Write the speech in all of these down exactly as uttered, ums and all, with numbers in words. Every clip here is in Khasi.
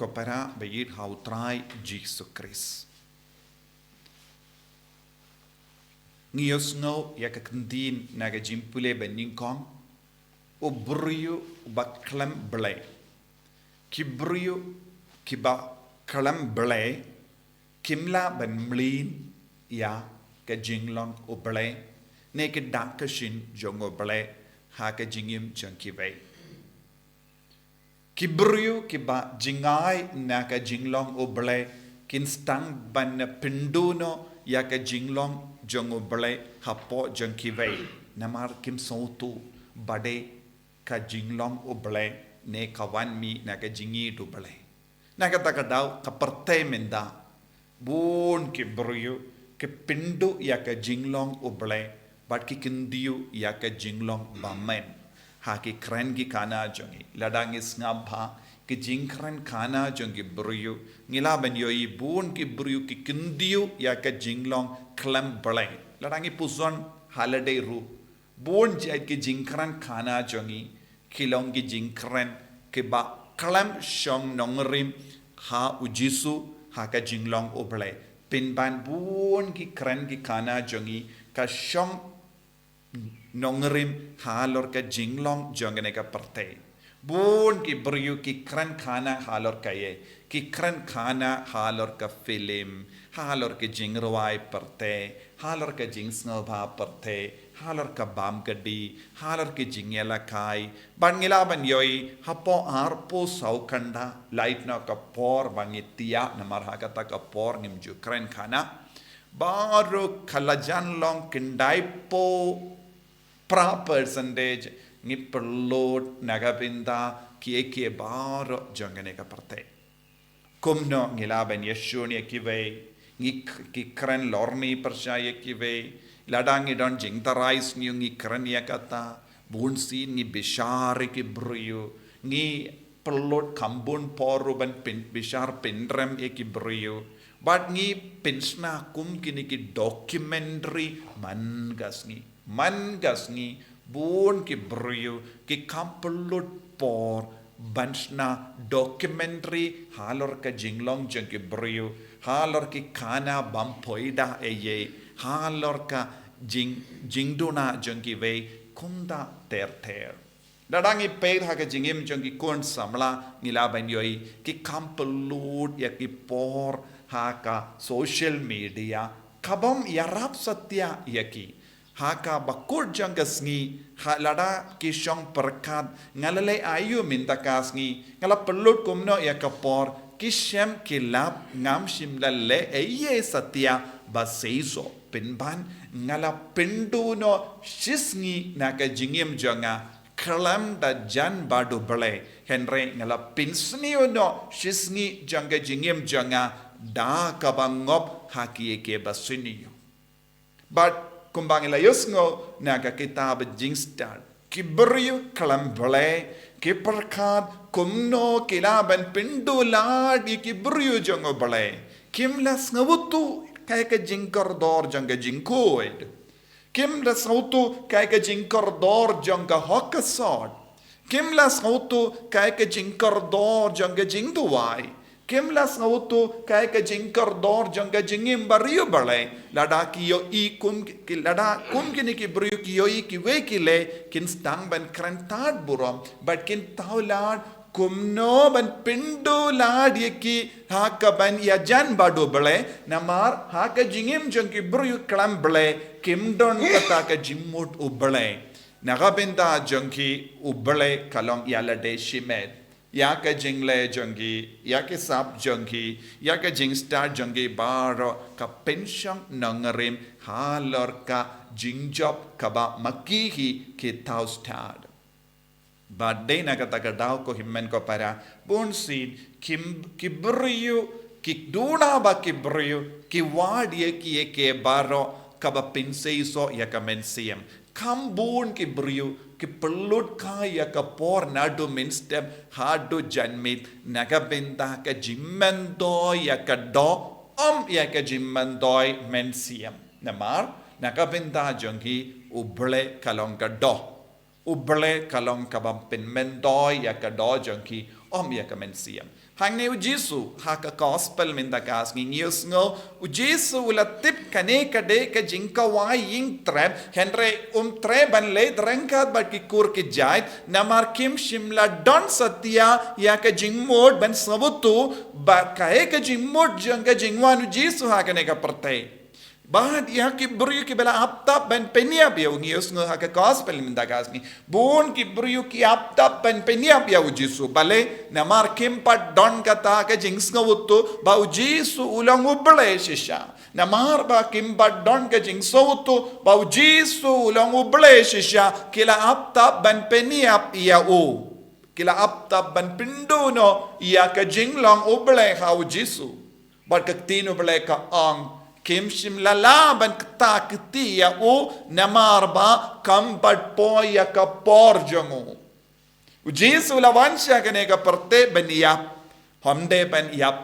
ko para ba ïeit ha u Trai Jisu Khrist. Ngi ïohsngew ïa ka kyntien na ka jingpule ba nyngkong, u briew ba khlem Blei. Ki briew kiba khlem Blei kim lah ban mlien ïa ka jinglong U Blei ne ka dak ka shin jong U Blei ha ka jingim jong kiwei. Ki briew kiba jngai na ka jinglong U Blei kin sdang ban pynduh noh ïa ka jinglong jong U Blei hapoh jong kiwei, namar kim sngewthuh ba dei ka jinglong U Blei ne ka wan mih na ka jingïeit U Blei. Na kata ka daw ka pyrthei mynta, bun ki briew ki pynduh ïa ka jinglong U Blei bad ki kyndiew ïa ka jinglong bymman ha ki kren ki khana jong ngi. Lada ngi sngap bha ki jingkren khana jong ki briew, ngi lah ban ïohi bun ki briew ki kyndiew ïa ka jinglong khlem Blei. Lada ngi puson ha lade ruh, bun jait ki jingkren khana jong ngi ki long ki jingkren kiba khlem shong nongrim ha U Jisu, ha ka jinglong U Blei. Pynban bun ki kren ki khana jong ngi ka shong nongrim halor ka jinglong jong kane ka pyrthei. Bun ki briew ki kren khana halor kaei? Ki kren khana halor ka film, halor ka jingrwai pyrthei, halor ka jingsngewbha pyrthei, halor ka bam kadi, halor ka jingïalehkai. Bad ngi lah ban ïohi hapoh arphew saw kynda, lait noh ka por ba ngi thiah, namar ha kata ka por ngim ju kren khana. Baroh ka la jan long khyndai phew phra percentage ngi pynlut na ka bynta kiei kiei baroh jong kane ka pyrthei. Kumno ngi lah ban ïashun ïa kiwei, ngi k-, ki kren lorni pyrshah ïa kiwei, lada ngi don jingtharai sniew ngi kren ïa kata, bun sien ngi bishar ïa ki briew, ngi pynlut kham bun por ruh ban pyn-, bishar pynrem ïa ki briew. Bad ngi pynshna kum kine ki documentary man ka sngi. Man ka sngi, bun ki briew ki kham pynlut por ban shna documentary halor ka jinglong jong ki briew, halor ki khana bym poi da ei ei, halor ka jing, jingduna jong kiwei, kumta ter ter. Lada ngi peit ha ka jingim jong ki khun samla, ngi lah ban ïohi ki kham pynlut ïa ki por ha ka social media, ka bym ïarap satia ïa ki. Ha kaba kut jong ka sngi, ha lada ki shong pyrkhat, nga la leh aïu mynta ka sngi, nga la pynlut kumno ïa ka por, ki shem ki lap, ngam shym la leh ei ei satia ba seisoh. Pynban nga la pynduh noh shisngi na ka jingim jong nga khlem da jan bad U Blei, hynrei nga la pynsniew noh shisngi jong ka jingim jong nga da kaba ngop ha kiei kiei ba sniew. Bad kumba ngi la ïohsngew na ka kitab Jingstad, ki briew khlem Blei ki pyrkhat kumno ki lah ban pynduh lad ïa ki briew jong U Blei. Kim la sngewthuh kaei ka jingkordor jong ka jingkhuid. Kim la sngewthuh kaei ka jingkordor jong ka hok ka sot. Kim la sngewthuh kaei ka jingkordor jong ka jingduwai. Kim la sngewthuh kaei ka jingkordor jong ka jingim bariewblei. Lada ki ïohi kum ki, lada kum kine ki briew ki ïohi kiwei ki leh, kin sdang ban kren tad burom bad kin thaw lad kumno ban pynduh lad ïa ki ha kaban ïajan bad U Blei, namar ha ka jingim jong ki briew khlem Blei kim don kata ka jingmut U Blei. Na ka bynta jong ki U Blei ka long ïa lade shimet. Ïa ka jingleh jong ki, ïa ki sap jong ki, ïa ka jingstad jong ki baroh ka pynshong nongrim halor ka jingjop kaba ma ki hi ki thaw stad. Bad dei na kata ka daw ko hynmen ko para, bun sien ki, ki briew, ki duna bad ki briew ki wad ïa kiei kiei baroh kaba pynseisoh ïa ka mynsiem. Kham bun ki briew ki pynlut kai ïa ka por naduh mynstep haduh janmiet na ka bynta ka jingmyntoi ïa ka doh, ym ïa ka jingmyntoi mynsiem. Namar na ka bynta jong ki U Blei ka long ka doh. U Blei ka long kaba pynmyntoi ïa ka doh jong ki, ym ïa ka mynsiem. Hangne u Jisu ha ka gospel mynta ka sngi ngi ïohsngew u Jisu u la tip kane ka dei ka jingkawei ïing trep, hynrei um treh ban leit ryngkat bad ki kur ki jait, namar kim shym la don satia ïa ka jingmut ban sngewthuh ba kaei ka jingmut jong ka jingwan u Jisu ha kane ka pyrthei. Bad ïa ki briew kiba la ap tap ban pynïap ïa u, ngi ïohsngew ha ka gospel mynta ka sngi. Bun ki briew ki ap tap ban pynïap ïa u Jisu. Balei? Namar kim pat don kata ka jingsngewthuh ba u Jisu u long u Blei shisha. Namar ba kim pat don ka jingsngewthuh ba u Jisu u long u Blei shisha, ki la ap tap ban pynïap ïa u. Ki la ap tap ban pynduh noh ïa ka jinglong u Blei ha u Jisu. Bad ka ktien u Blei ka ong, kim shym la lah ban kta kti ïa u, namar ba kam pat poi ïa ka por jong u. U Jisu u la wan sha kane ka pyrthei ban ïap. Ym dei ban ïap,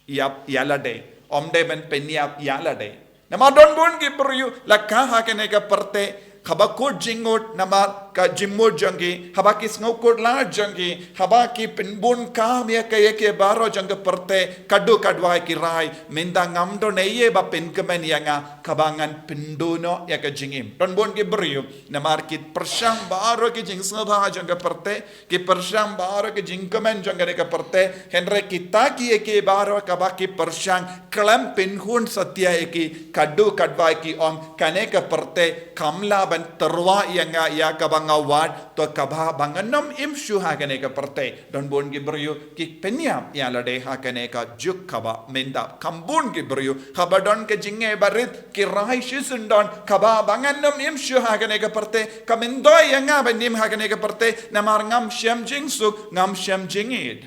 ïap ïa lade. Ym dei ban pynïap ïa lade. Namar don bun ki briew la kha ha kane ka pyrthei, haba kut jingngeit namar ka jingmut jong ki, haba ki sngew kut lad jong ki, haba ki pynbun kam ïa ka ïa ki baroh jong ka pyrthei, ka duh ka dwai ki rai, mynta ngam don ei ei ba pynkmen ïa nga, kaba ngan pynduh noh ïa ka jingim. Don bun ki briew, namar ki pyrshang baroh ki jingsngewbha jong ka pyrthei, ki pyrshang baroh ki jingkmen jong kane ka pyrthei, hynrei kita ki ïa ki baroh kaba ki pyrshang khlem pynhun satia ïa ki, ka duh ka dwai ki ong, kane ka pyrthei kam lah ban tyrwa ïa nga ïa kaba nga wad, to kaba ba ngan ym im shuh ha kane ka pyrthei. Don bun ki briew ki pynïap ïa lade ha kane ka juk kaba mynta. Kham bun ki briew, haba don ka jingeh barit, ki rai shisyndon, kaba ba ngan ym im shuh ha kane ka pyrthei, ka myntoi ïa nga ban im ha kane ka pyrthei, namar ngam shem jingsuk, ngam shem jingïeit.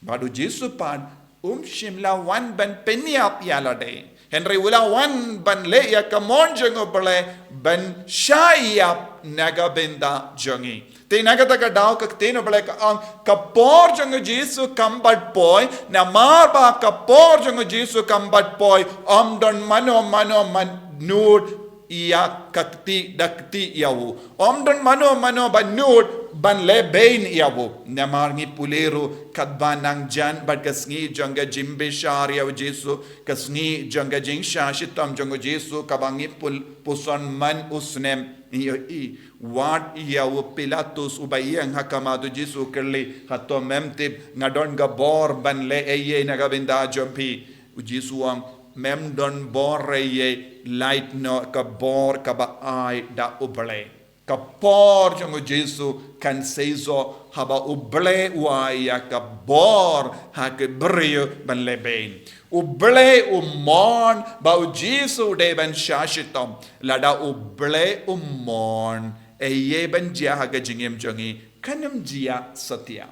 Bad u Jisu pat, um shym la wan ban pynïap ïa lade. Hynrei u la wan ban leh ïa ka mon jong u Blei ban shah ïap na ka bynta jong ngi. Te na kata ka daw ka ktien u Blei ka ong, ka por jong u Jisu kam pat poi, namar ba ka por jong u Jisu kam pat poi, ym don mano mano ban nud ïa ka kti da kti ïa u. Ym don mano mano ban nud ban leh beiñ ïa u. Namar ngi pule ruh katba nang jan bad ka sngi jong ka jingbishar ïa u Jisu, ka sngi jong ka jingshah shitom jong u Jisu, kaba ngi pul-, puson man u snem. Ïohi, wat ïa u Pilatus uba ïeng ha khmat u Jisu, kylli, hato mem tip nga don ka bor ban leh ei ei na ka bynta jong phi? U Jisu u ong, mem don bor ei ei, lait noh ka bor kaba ai da u Blei. Ka por jong u Jisu kan seisoh haba u Blei u ai ïa ka bor ha ki briew ban leh beiñ. U Blei u mon ba u Jisu u dei ban shah shitom. Lada u Blei um mon, ei ei ban jia ha ka jingim jong ngi, kan ym jia satia.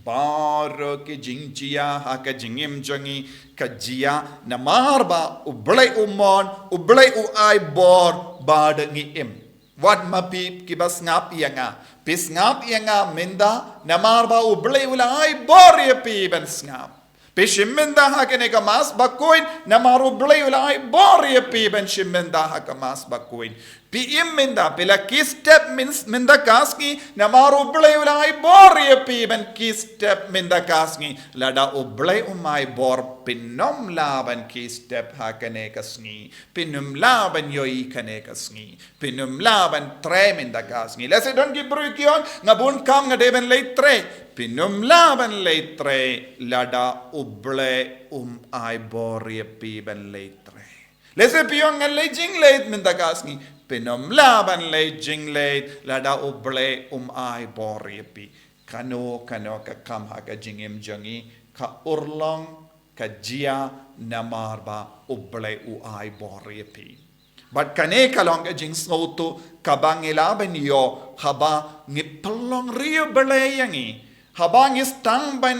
Baroh ki jingjia ha ka jingim jong ngi ka jia namar ba u Blei u mon, u Blei u ai bor ba da ngi im. Wat ma phi kiba sngap ïa nga, phi sngap ïa nga mynta namar ba u Blei u la ai bor ïa phi ban sngap. Phi shim mynta ha kane ka Mass Bakhuid namar u Blei u la ai bor ïa phi ban shim mynta ha ka Mass Bakhuid. Phi im mynta, phi la kiew step myn-, mynta ka sngi, namar u Blei u la ai bor ïa phi ban kiew step mynta ka sngi. Lada u Blei um ai bor, phin ym lah ban kiew step ha kane ka sngi. Phin ym lah ban ïohi kane ka sngi. Phin ym lah ban trei mynta ka sngi. Lehse don ki briew ki ong, nga bun kam, nga dei ban leit trei. Phin ym lah ban leit trei lada u Blei um ai bor ïa phi ban leit trei. Lehse phi ong, ngan leit jingleit mynta ka sngi. Phin ym lah ban leit jingleit lada u Blei um ai bor ïa phi. Kano kano ka kam ha ka jingim jong ngi ka urlong, ka jia namar ba u Blei u ai bor ïa phi. Bad kane ka long ka jingsngewthuh kaba ngi lah ban ïoh haba ngi pynlong ri u Blei ïa ngi. Haba ngi sdang ban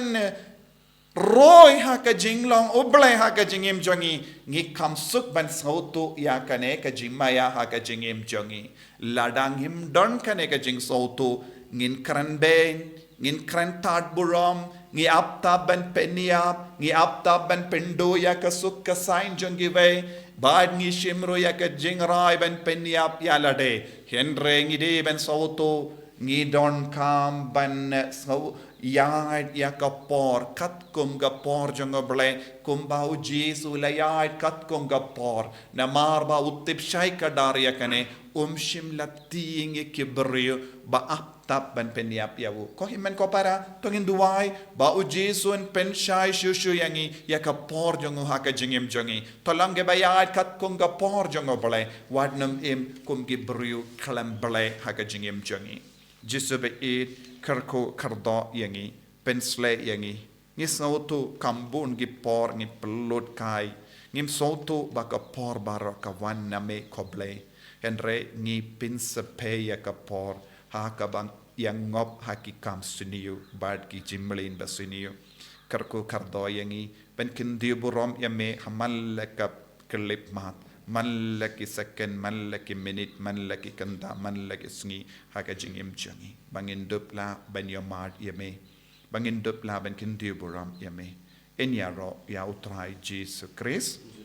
roi ha ka jinglong u Blei ha ka jingim jong ngi, ngi kham suk ban sngewthuh ïa kane ka jingmaïa ha ka jingim jong ngi. Lada ngim don kane ka jingsngewthuh, ngin kren beiñ, ngin kren tad burom, ngi ap tap ban pynïap, ngi ap tap ban pynduh ïa ka suk ka saiñ jong kiwei, bad ngi shim ruh ïa ka jingrai ban pynïap ïa lade. Hynrei ngi dei ban sngewthuh, ngi donkam ban sngew Ïaid ïa ka por katkum ka por jong U Blei, kumba U Jisu u la ïaid katkum ka por. Namar ba u tip shai kdar ïa kane, um shym la tieng ïa ki briew ba ap tap ban pynïap ïa u. Ko hynmen ko para, to ngin duwai ba U Jisu un pynshai shuh shuh ïa ngi ïa ka por jong u ha ka jingim jong ngi. To long kiba ïaid katkum ka por jong U Blei, wat nym im kum ki briew khlem Blei ha ka jingim jong ngi. Jisu ba ïeit, kyrkhu kyrdoh ïa ngi, pynshlei ïa ngi. Ngi sngewthuh kam bun ki por ngi pynlut kai. Ngim sngewthuh ba ka por baroh ka wan na me ko Blei. Hynrei ngi pynsyrphei ïa ka por ha kaba ïa ngop ha ki kam sniew bad ki jingmlien ba sniew. Kyrkhu kyrdoh ïa ngi, pynkyndit burom ïa me ha man la ka khyllipmat, man la ki second, man la ki minit, man la ki kynta, man la ki sngi ha ka jingim jong ngi. Ba ngin dup lah ban ïohmad ïa me, ba ngin dup lah ban kyndit burom ïa me. Yn ïaroh ïa U Trai Jisu Khrist.